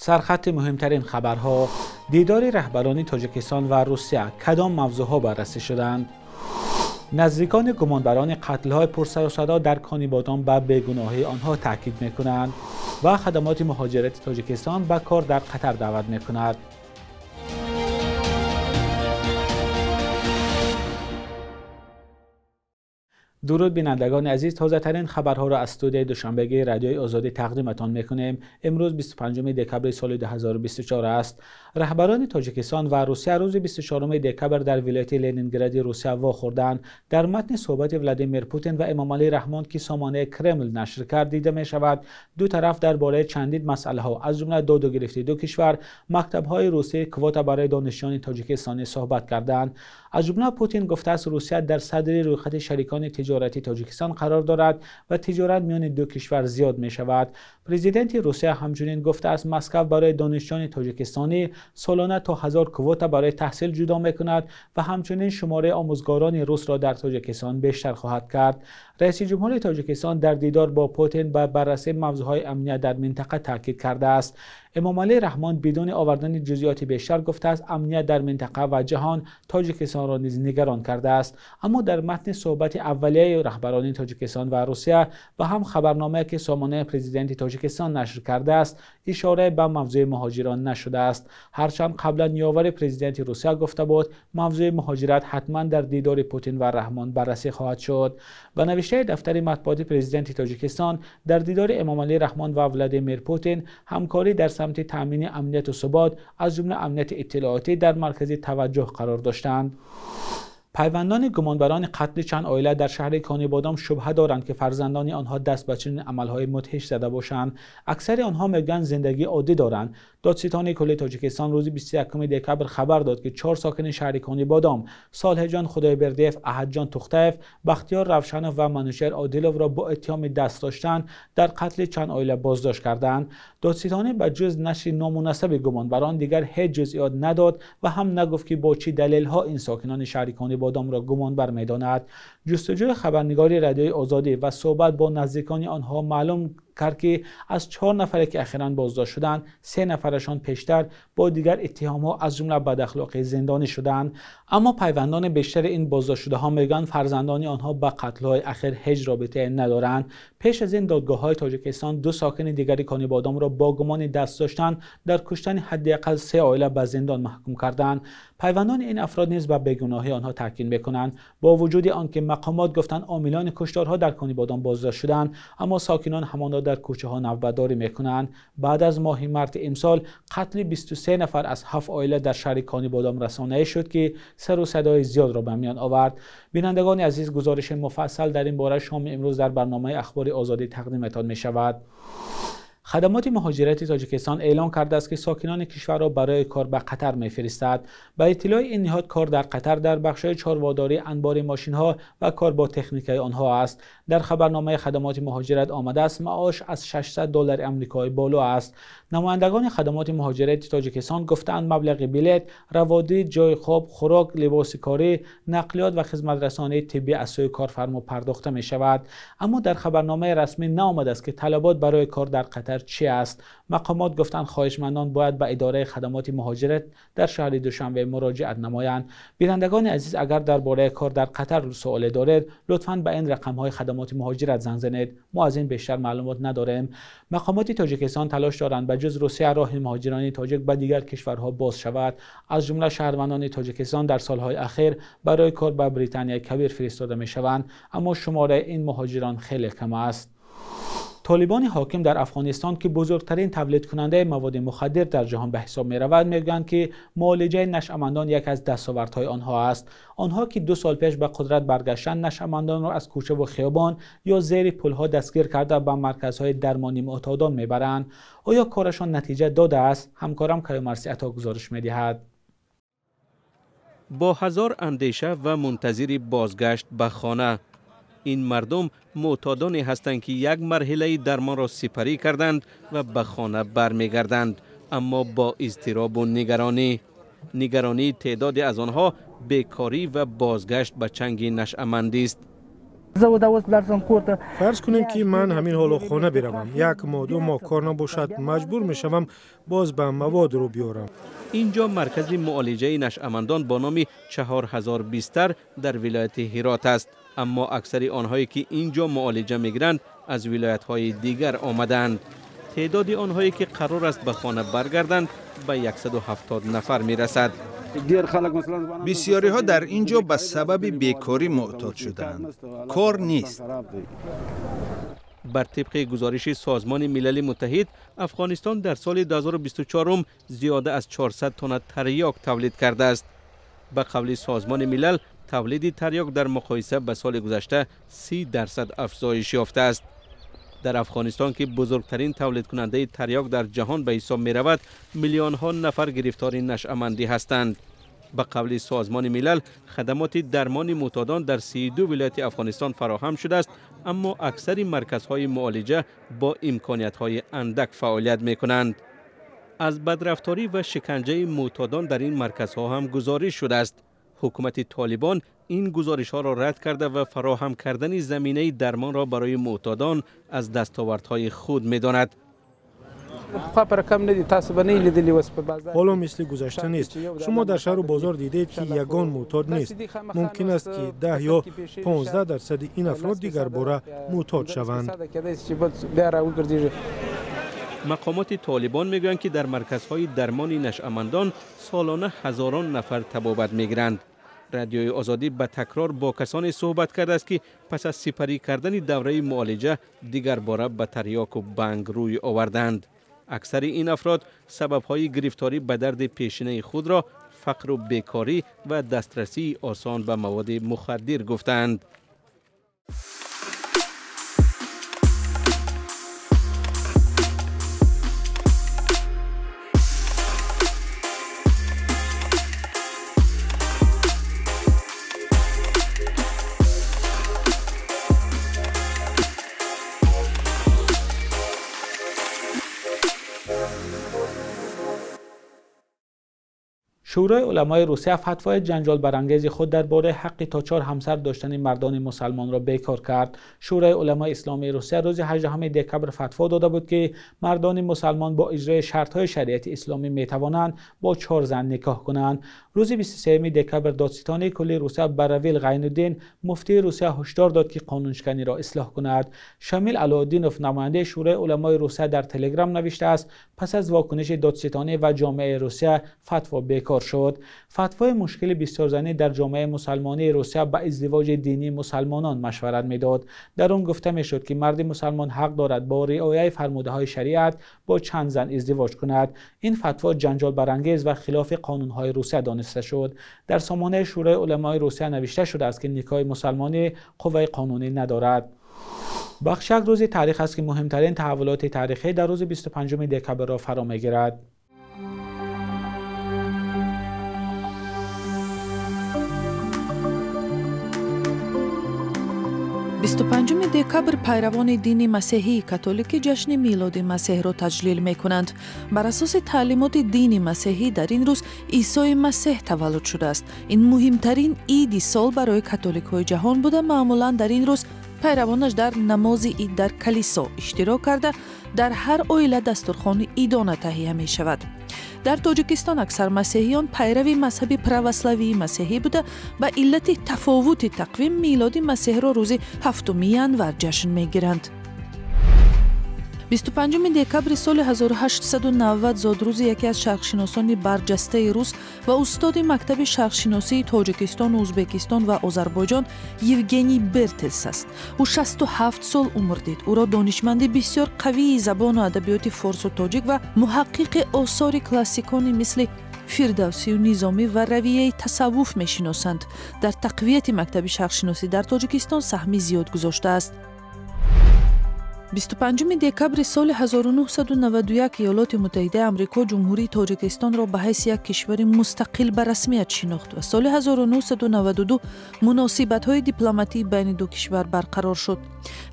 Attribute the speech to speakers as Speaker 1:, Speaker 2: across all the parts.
Speaker 1: Сархати муҳимтарин хабарҳо: дидори раҳбарони Тоҷикистон ва Русия, кадом мавзӯъҳо баррасӣ шуданд? Наздикони гумонбарони қатлҳои пурсару садо дар Конибодом ба бегуноҳии онҳо таъкид мекунанд ва хадамоти муҳоҷирати Тоҷикистон ба кор дар Қатар даъват мекунад. Дуруд бинандагони азиз, тозатарин хабарҳоро аз студияи Душанбегии Радиои Озодӣ тақдиматон мекунем. Имрӯз 25 декабри соли 2024 аст. Раҳбарони Тоҷикистон ва Русия рӯзи 24 декабр дар вилояти Ленингради Русия вохӯрданд. Дар матни суҳбати Владимир Путин ва Эмомалӣ Раҳмон, ки сомонаи Кремл нашр кард, дида мешавад ду тараф дар бораи чандин масъалаҳо, аз ҷумла доду гирифти ду кишвар, мактабҳои русӣ, квота барои донишҷӯёни тоҷикистонӣ суҳбат карданд. Аз ҷумла Путин гуфтааст Русия дар садри рӯйхати шарикони тиҷорати Тоҷикистон қарор дорад ва тиҷорат миёни ду кишвар зиёд мешавад. Президенти Русия ҳамчунин гуфтааст Москва барои донишҷӯёни тоҷикистонӣ солона то 1000 квота барои таҳсил ҷудо мекунад ва ҳамчунин шумораи омӯзгорони русро дар Тоҷикистон бештар хоҳад кард. Раиси ҷумҳури Тоҷикистон дар дидор бо Путин ба баррасии мавзӯъҳои амният дар минтақа таъкид кардааст. Эмомалӣ Раҳмон бидуни овардани ҷузъиёти бештар гуфтааст амният дар минтақа ва ҷаҳон Тоҷикистонро низ нигарон кардааст. Аммо дар матни суҳбати аввалияи раҳбарони Тоҷикистон ва Русия ва ҳам хабарномае, ки сомонаи президенти Тоҷикистон нашр кардааст, ишора ба мавзӯи муҳоҷирон нашудааст. Ҳарчанд қаблан ёвари президенти Русия гуфта буд мавзӯи муҳоҷират ҳатман дар дидори Путин ва Раҳмон баррасӣ хоҳад шуд. Ба навиштаи дафтари матбуоти президенти Тоҷикистон, дар дидори Эмомалӣ Раҳмон ва Владимир Путин ҳамкорӣ дар самти таъмини амнияту субот, аз ҷумла амнияти иттилоотӣ, дар маркази таваҷҷӯҳ қарор доштанд. Пайвандони гумонбарони қатли чанд оила дар шаҳри Конибодом шубҳа доранд, ки фарзандони онҳо даст ба чунин амалҳои мудҳиш зада бошанд. Аксари онҳо мегӯянд зиндагии оддӣ доранд. Додситони кулли Тоҷикистон рӯзи 21 декабр хабар дод, ки 4 сокини шаҳри Конибодом Солеҳҷон Худойбердиев, Аҳадҷон Тухтаев, Бахтиёр Равшанов ва Манушер Одиловро бо иттиҳоми даст доштан дар қатли чанд оила боздошт карданд. Додситонӣ ба ҷуз нашри номунасаби гумонбарон дигар ҳеҷ ҷузъиёт надод ва ҳам нагуфт, ки бо чӣ далелҳо ин сокинони шаҳри Конибодомро гумонбар медонад. Ҷустуҷӯи хабарнигори Радиои Озодӣ ва суҳбат бо наздикони онҳо маълум кард, ки аз 4 нафаре, ки охиран боздошт шуданд, 3 нафарашон пештар бо дигар иттиҳомҳо, аз ҷумла бадахлоқӣ, зиндонӣ шуданд. Аммо пайвандони бештари ин боздоштшудаҳо мегӯянд фарзандони онҳо ба қатлҳои ахир ҳеҷ робитае надоранд. Пеш аз ин додгоҳҳои Тоҷикистон 2 сокини дигари Конибодомро бо гумони даст доштан дар куштани ҳадди ақал 3 оила ба зиндон маҳкум карданд. Пайвандони ин афрод низ ба бегуноҳии онҳо таъкид мекунанд. Бо вуҷуди он ки мақомот гуфтанд омилони кушторҳо дар Конибодом боздошт шуданд, аммо сокинон ҳамоно дар кӯчаҳо навбатдорӣ мекунанд. Баъд аз моҳи марти имсол қатли 23 нафар аз 7 оила дар шаҳри Конибодом расонаӣ шуд, ки сару садои зиёдро ба миён овард. Бинандагони азиз, гузориши муфассал дар ин бора шоми имрӯз дар барномаи Ахбори Озодӣ тақдимтон мешавад. Хадамоти муҳоҷирати Тоҷикистон эълон кардааст, ки сокинони кишварро барои кор ба Қатар мефиристад. Ба иттилои ин ниҳод, кор дар Қатар дар бахшҳои чорводорӣ, анбори мошинҳо ва кор бо техникаи онҳо аст. Дар хабарномаи хадамоти муҳоҷират омадааст маош аз $600 амрикоӣ боло аст. Намояндагони хадамоти муҳоҷирати Тоҷикистон гуфтаанд маблағи билет, раводид, ҷои хоб, хӯрок, либоси корӣ, нақлиёт ва хизматрасонии тиббӣ аз сӯи корфармо пардохта мешавад. Аммо дар хабарномаи расмӣ наомадааст, ки талабот барои кор дар Қатар чӣ аст. Мақомот гуфтанд хоҳишмандон бояд ба идораи хадамоти муҳоҷират дар шаҳри Душанбе муроҷиат намоянд. Бинандагони азиз, агар дар бораи кор дар Қатар суоле доред, лутфан ба ин рақамҳои хадамоти муҳоҷират занг занед. Мо аз ин бештар маълумот надорем. Мақомоти Тоҷикистон талош доранд ба ҷуз Русия роҳи муҳоҷирони тоҷик ба дигар кишварҳо боз шавад. Аз ҷумла шаҳрвандони Тоҷикистон дар солҳои ахир барои кор ба Британияи Кабир фиристода мешаванд, аммо шумораи ин муҳоҷирон хеле кам аст. Толибони ҳоким дар Афғонистон, ки бузургтарин тавлидкунандаи маводи мухаддир дар ҷаҳон ба ҳисоб меравад, мегӯянд, ки муолиҷаи нашъамандон яке аз дастовардҳои онҳо аст. Онҳо, ки 2 сол пеш ба қудрат баргаштанд, нашъамандонро аз кӯча ва хиёбон ё зери пулҳо дастгир карда ба марказҳои дармонии муътодон мебаранд. Оё корашон натиҷа додааст? Ҳамкорам Каюмарси Ато гузориш медиҳад.
Speaker 2: Бо 1000 андеша ва мунтазири бозгашт ба хона. Ин мардум муътодоне ҳастанд, ки як марҳилаи дармонро сипарӣ карданд ва ба хона бармегарданд, аммо бо изтиробу нигаронӣ. Нигаронии теъдоде аз онҳо бекорӣ ва бозгашт ба чанги нашъамандист.
Speaker 3: Фарз кунем, ки ман ҳамин ҳоло хона биравам, як моҳ, 2 моҳ кор набошад, маҷбур мешавам боз ба мавод рӯ биёрам.
Speaker 2: Инҷо маркази муолиҷаи нашъамандон бо номи 4000 бистар дар вилояти Ҳирот аст, аммо аксари онҳое ки инҷо муолиҷа мегиранд, аз вилоятҳои дигар омадаанд. Теъдоди онҳое ки қарор аст ба хона баргарданд, ба 170 нафар мерасад.
Speaker 4: Бисёриҳо дар ин ҷо ба сабаби бекорӣ муътод шудаанд, кор нест.
Speaker 2: Бар тибқи гузориши Созмони Милали Муттаҳид, Афғонистон дар соли 2024 зиёда аз 400 тонна тарёк тавлид кардааст. Ба қавли Созмони Милал, тавлиди тарёк дар муқоиса ба соли гузашта 30% афзоиш ёфтааст. Дар Афғонистон, ки бузургтарин тавлидкунандаи тарёк дар ҷаҳон ба ҳисоб меравад, миллионҳо нафар гирифтори нашъамандӣ ҳастанд. Ба қавли Созмони Милал, хадамоти дармони муътодон дар 32 вилояти Афғонистон фароҳам шудааст, аммо аксари марказҳои муолиҷа бо имкониятҳои андак фаъолият мекунанд. Аз бадрафторӣ ва шиканҷаи муътодон дар ин марказҳо ҳам гузориш шудааст. Ҳукумати Толибон ин гузоришҳоро рад карда ва фароҳам кардани заминаи дармонро барои муътодон аз дастовардҳои худ медонад.
Speaker 3: Ҳоло мисли гузашта нест. Шумо дар шаҳру бозор дидед, ки ягон муътод нест. Мумкин аст, ки 10 ё 15 дарсади ин афрод дигарбора муътод шаванд.
Speaker 2: Мақомоти Толибон мегӯянд, ки дар марказҳои дармони нашъамандон солона ҳазорон нафар табобат мегиранд. Радиои Озодӣ ба такрор бо касоне суҳбат кардааст, ки пас аз сипарӣ кардани давраи муолиҷа дигарбора ба тарёку банг рӯй оварданд. Аксари ин афрод сабабҳои гирифторӣ ба дарди пешинаи худро фақру бекорӣ ва дастрасии осон ба маводи мухаддир гуфтаанд.
Speaker 1: Шӯрои уламои Русия фатвои ҷанҷолбарангези худ дар бораи ҳаққи то чор ҳамсар доштани мардони мусалмонро бекор кард. Шӯрои уламои исломии Русия рӯзи 18 декабр фатво дода буд, ки мардони мусалмон бо иҷрои шартҳои шариати исломӣ метавонанд бо чор зан никоҳ кунанд. Рӯзи 23 декабр додситонии кулли Русия ба Равил Ғайнуддин, муфтии Русия, ҳушдор дод, ки қонуншиканиро ислоҳ кунад. Шамил Алоуддинов, намояндаи Шӯрои уламои Русия, дар Телеграм навиштааст: пас аз вокуниши додситонӣ ва ҷомеаи Русия фатво бекор шуд. Фатвои мушкили бисёрзанӣ дар ҷомеаи мусалмонии Русия ба издивоҷи динии мусалмонон машварат медод. Дар он гуфта мешуд, ки марди мусалмон ҳақ дорад бо риояи фармудаҳои шариат бо чанд зан издивоҷ кунад. Ин фатво ҷанҷолбарангез ва хилофи қонунҳои Русия дониста шуд. Дар сомонаи Шӯрои уламои Русия навишта шудааст, ки никоҳи мусалмонӣ қувваи қонунӣ надорад. Бахш як рӯзи таърих аст, ки муҳимтарин таҳаввулоти таърихӣ дар рӯзи 25 декабрро фаро мегирад.
Speaker 5: 25 декабр пайравони дини масеҳии католикӣ ҷашни милоди Масеҳро таҷлил мекунанд. Бар асоси таълимоти дини масеҳӣ, дар ин рӯз Исои Масеҳ таваллуд шудааст. Ин муҳимтарин иди сол барои католикҳои ҷаҳон буда, маъмулан дар ин рӯз пайравонаш дар намози ид дар калисо иштирок карда, дар ҳар оила дастурхони идона таҳия мешавад. Дар Тоҷикистон аксар масеҳиён пайрави мазҳаби православии масеҳӣ буда, ба иллати тафовути тақвим милоди Масеҳро рӯзи 7 январ ҷашн мегиранд. 25 декабри соли 1890 зодрӯзи яке аз шарқшиносони барҷастаи рус ва устоди мактаби шарқшиносии Тоҷикистону Ӯзбекистон ва Озарбойҷон Евгений Бертелс аст. Ӯ 67 сол умр дид. Ӯро донишманди бисёр қавии забону адабиёти форсу тоҷик ва муҳаққиқи осори классикони мисли Фирдавсию Низомӣ ва равияи тасаввуф мешиносанд. Дар тақвияти мактаби шарқшиносӣ дар Тоҷикистон саҳми зиёд гузоштааст. 25 декабри соли 1991 Иёлоти Муттаҳидаи Амрико Ҷумҳурии Тоҷикистонро ба ҳайси як кишвари мустақил ба расмият шинохт ва соли 1992 муносибатҳои дипломатии байни ду кишвар барқарор шуд.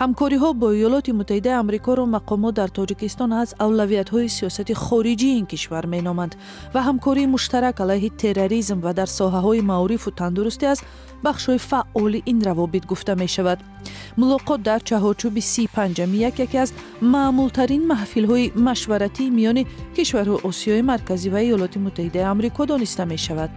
Speaker 5: Ҳамкориҳо бо Иёлоти Муттаҳидаи Амрикоро мақомот дар Тоҷикистон аз авлавиятҳои сиёсати хориҷии ин кишвар меноманд ва ҳамкории муштарак алайҳи терроризм ва дар соҳаҳои маорифу тандурустӣ аз бахшҳои фаъоли ин равобит гуфта мешавад. Мулоқот дар чаҳорчӯби 35-ами яке аз маъмултарин маҳфилҳои машваратии миёни кишварҳои Осиёи Марказӣ ва Иёлоти Муттаҳидаи Амрико дониста мешавад.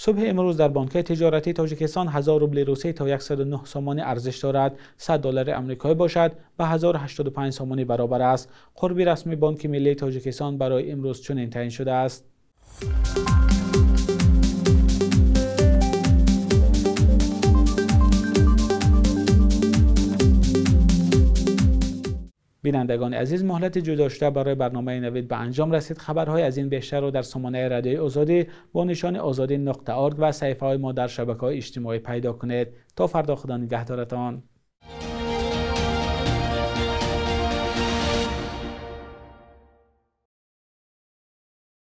Speaker 1: Субҳи имрӯз дар бонкҳои тиҷоратии Тоҷикистон 1000 рубли русӣ то 109 сомонӣ арзиш дорад. 100 доллари амрикоӣ бошад ба 1085 сомонӣ баробар аст. Қурби расмии Бонки Миллии Тоҷикистон барои имрӯз чунин таъин шудааст. Бинандагони азиз, муҳлати ҷудошуда барои барномаи Навид ба анҷом расид. Хабарҳои аз ин бештарро дар сомонаи Радиои Озодӣ бо нишони озодӣ.org ва саҳифаҳои мо дар шабакаҳои иҷтимоӣ пайдо кунед. То фардо, Худо нигаҳдоратон.